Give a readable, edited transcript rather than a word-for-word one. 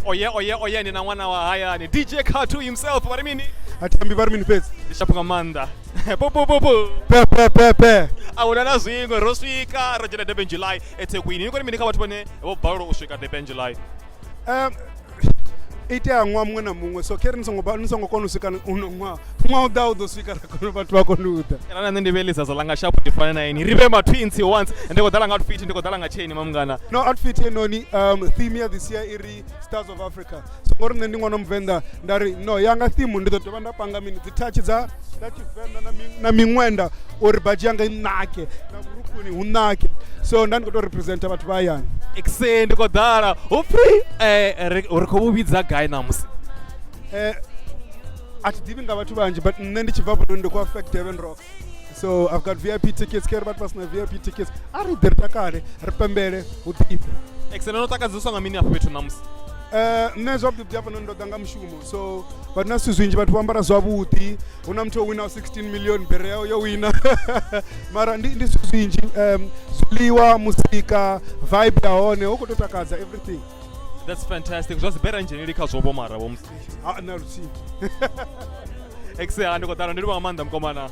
Oye oye oye, ndi na ṅwana wa hayani, DJ Khathu himself. Vha ri mini? A thambi, vha ri mini fhedzi? Ndi shapo nga maanḓa. Po po po po. Pe pe pe pe. A huna na zwiṅwe, ro swika, ro dzhena Durban July eThekwini. Ni kone mini kha vhathu vhane vho balelwa u swika Durban July? Itea ṅwaha muṅwe na muṅwe, so khe ri ni songo kona u swika uno ṅwaha, ṅwaha u ḓaho u ḓo swika, ra kona, vhathu vha kone u ḓa. Kana na nṋe ndi vhe ḽizaza ḽanga shapo, ndi fane na ini, ri vhe ma twins once. Ndi khou ḓala nga outfit, ndi khou ḓala nga chain, mamungana. No, outfit yenoni, theme ya this year i ri Stars of Africa, so ngori nṋe ndi ṅwana wa muvenḓa, nda ri no yanga theme ndi ḓo dovha nda panga mini dzi touch dza tshivenḓa na miṅwenda uri badzhi yanga i nake na vhurukhuni hu nake, so nda ndi khou tou representa vhathu vha hayani. Exe, ndi khou ḓala. Hupfi ri khou vhu vhidza gai ṋamusi? A thi ḓivhi nga vhathu vhanzhi, but nṋe ndi tshi bva fhano ndi khou affect Durban Rocks, so I've got VIP tickets. Kere vhathu vha sina VIP tickets, a ri ḓe ri takale, ri pembele, hu ḓifhe. Exe, no takadziswa nga mini afho fhethu ṋamusi? Nṋe zwavhuḓi vhuḓi hafhanoni ndo ḓa nga mushumo, so vhathu na zwithu zwinzhi, vhathu vho ambara zwavhuḓi, hu na muthu o winaho 16 million, bere yawe yo wina, mara ndi zwithu zwinzhi, zwiḽiwa, muzika, vibe ya hone, hu khou tou takadza everything. That's fantastic. Zwa dzibere ndzheneli kha zwo vho mara vho musi? Ha na luthihi. Exe, ha ndi khou ḓala, ndi livha nga maanḓa mukomana.